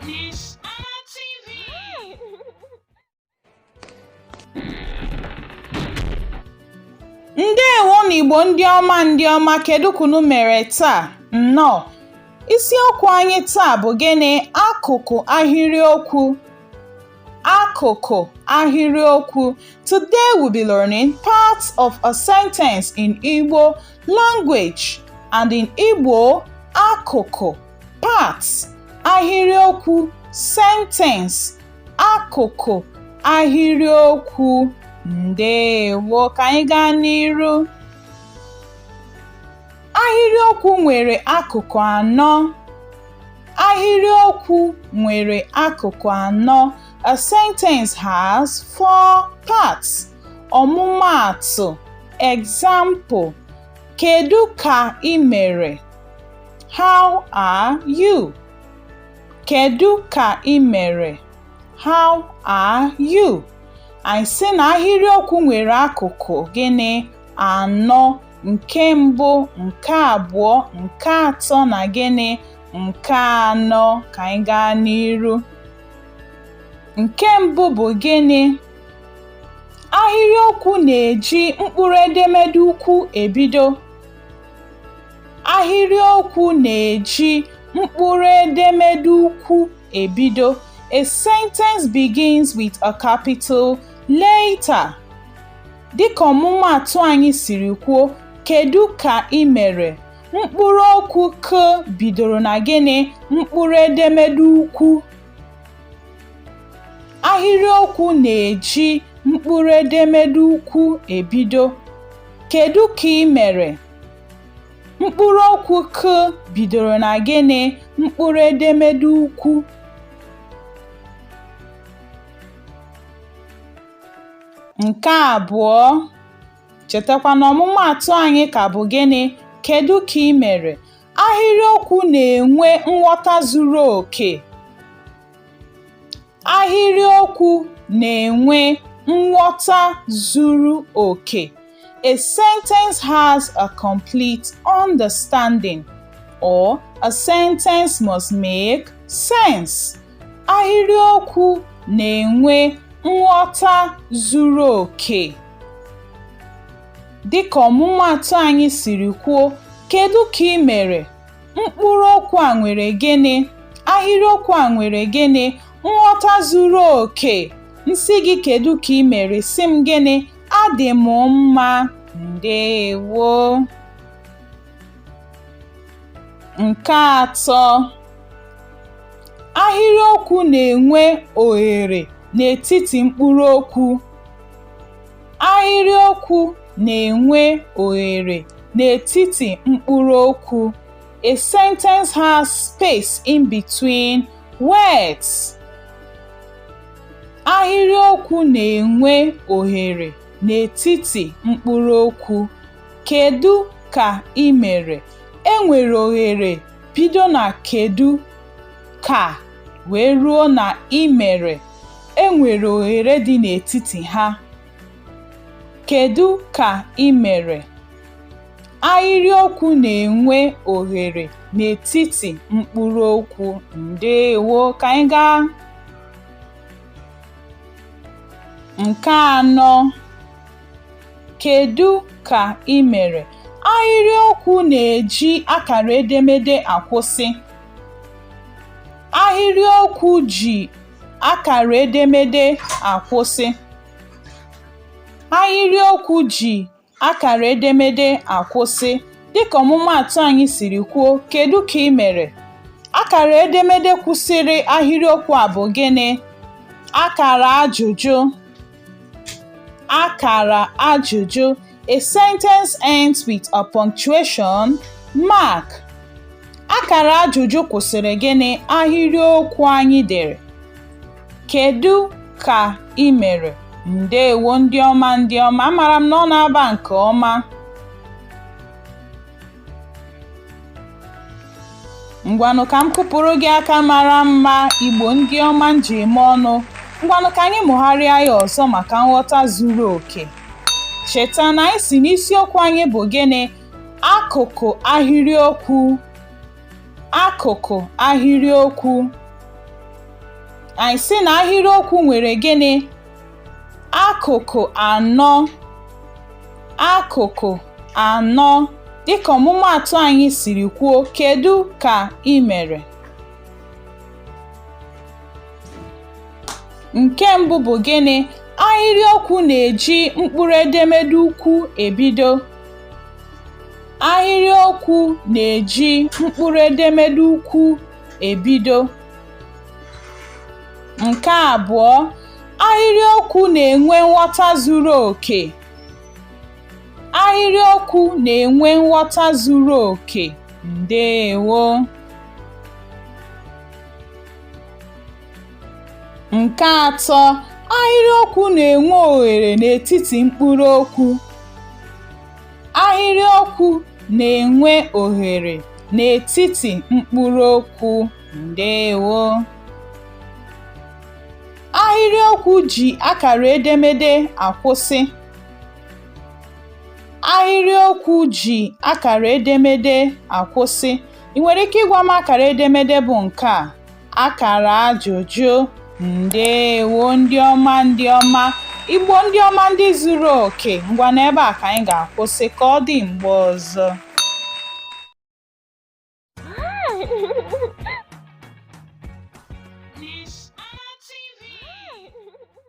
Miss Anna TV. Ndeewonụ Igbo ndị ọma ndị ọma kedu ka unu mere taa? Nnọọ. Isiokwu anyị taa bụ gịnị? Akụkụ ahịrịokwu. Akụkụ ahịrịokwu. Today we'll be learning parts of a sentence in Igbo language and in Igbo akụkụ parts ahịrịokwu sentence akụkụ ahịrịokwu. Ndeewo ka anyị gaa n'iru. Ahịrịokwu nwere akụkụ anọ. Ahịrịokwu nwere akụkụ anọ. A sentence has four parts. Ọmụmaatụ example Kedu ka ị mere? How are you? Kedu ka ị mere? How are you? Anyị sị na ahịrịokwu nwere akụkụ gịnị anọ nke mbụ, nke abụọ, nke atọ na gịnị nke anọ ka anyị gaa n'iru. Nke mbụ bụ gịnị? Ahịrịokwu na-eji mkpụrụ edemede ukwu ebido. Ahịrịokwu na-eji mkpụrụ edemede ukwu ebido. A sentence begins with a capital letter. Dịka ọmụmaatụ anyị siri kwuo, kedu ka ị mere? Mkpụrụ okwu k bidoro na gịnị? Mkpụrụ edemede ukwu. Ahịrịokwu na-eji mkpụrụ edemede ukwu ebido. Kedu ka ị mere? Mkpụrụ okwu k bidoro na gịnị? Mkpụrụ edemede ukwu. Nke abụọ, chetakwa na ọmụmaatụ anyị ka bụ gịnị? Kedu ka ị mere? Ahịrịokwu na-enwe nghọta zuru oke. Ahịrịokwu na-enwe nghọta zuru oke. A sentence has a complete understanding or a sentence must make sense. Ahịrịokwu na-enwe nghọta zuru oke. Dịka ọmụmaatụ anyị siri kwuo, kedu ka ị mere? Mkpụrụ okwu a nwere gịnị? Ahịrịokwu a nwere gịnị? Nghọta zuru oke. M sị gị kedu ka ị mere? Sị m gịnị? Adị m mma. Ndeewo. Nke atọ, ahịrịokwu na-enwe oghere n'etiti mkpụrụ okwu. Ahịrịokwu na-enwe oghere n'etiti mkpụrụ okwu. A sentence has space in between words. Ahịrịokwu na-enwe oghere n'etiti mkpụrụ okwu. Kedu ka ị mere? E nwere oghere bido na kedu ka wee ruo na ị mere. E nwere oghere dị n'etiti ha. Kedu ka ị mere? Ahịrịokwu na-enwe oghere n'etiti mkpụrụ okwu. Ndeewo ka anyị gaa. Nke anọ, kedu ka ị mere? Ahịrịokwu na-eji akara edemede akwụsị. Ahịrịokwu ji akara edemede akwụsị. Ahịrịokwu ji akara edemede akwụsị. Dịka ọmụmaatụ anyị siri kwuo, kedu ka ị mere? Akara edemede kwụsịrị ahịrịokwu a bụ gịnị? Akara ajụjụ. Akara ajụjụ. A sentence ends with a punctuation mark. Akara ajụjụ kwụsịrị gịnị? Ahịrịokwu anyị dere. Kedu ka ị mere? Ndeewo ndị ọma ndị ọma amara m na ọ na-aba nke ọma. Ngwanụ ka m kụpụrụ gị aka mara mma Igbo ndị ọma m ji eme ọnụ. Ngwanụ ka anyị mụgharịa ya ọzọ maka nghọta zuru oke. Cheta na anyị sị na isiokwu anyị bụ gịnị? Akụkụ ahịrịokwu. Akụkụ ahịrịokwu. Anyị sị na ahịrịokwu nwere gịnị? Akụkụ anọ. Akụkụ anọ. Dịka ọmụmaatụ anyị siri kwuo, kedu ka ị mere? Nke mbụ bụ gịnị? Ahịrịokwu na-eji mkpụrụ edemede ukwu ebido. Ahịrịokwu na-eji mkpụrụ edemede ukwu ebido. Nke abụọ, ahịrịokwu na-enwe nghọta zuru oke. Ahịrịokwu na-enwe nghọta zuru oke. Ndeewo. Nke atọ, ahịrịokwu na-enwe oghere n'etiti mkpụrụ okwu. Ahịrịokwu na-enwe oghere n'etiti mkpụrụ okwu. Ndeewo. Ahịrịokwu ji akara edemede akwụsị. Ahịrịokwu ji akara edemede akwụsị. Ị nwere ike ịgwa m akara edemede bụ nke a? Akara ajụjụ. Ndeewo ndị ọma ndị ọma. Igbo ndị ọma ndị zuru oke. Ngwa n'ebe a ka anyị ga-akwụsị ka ọ dị mgbe ọzọ.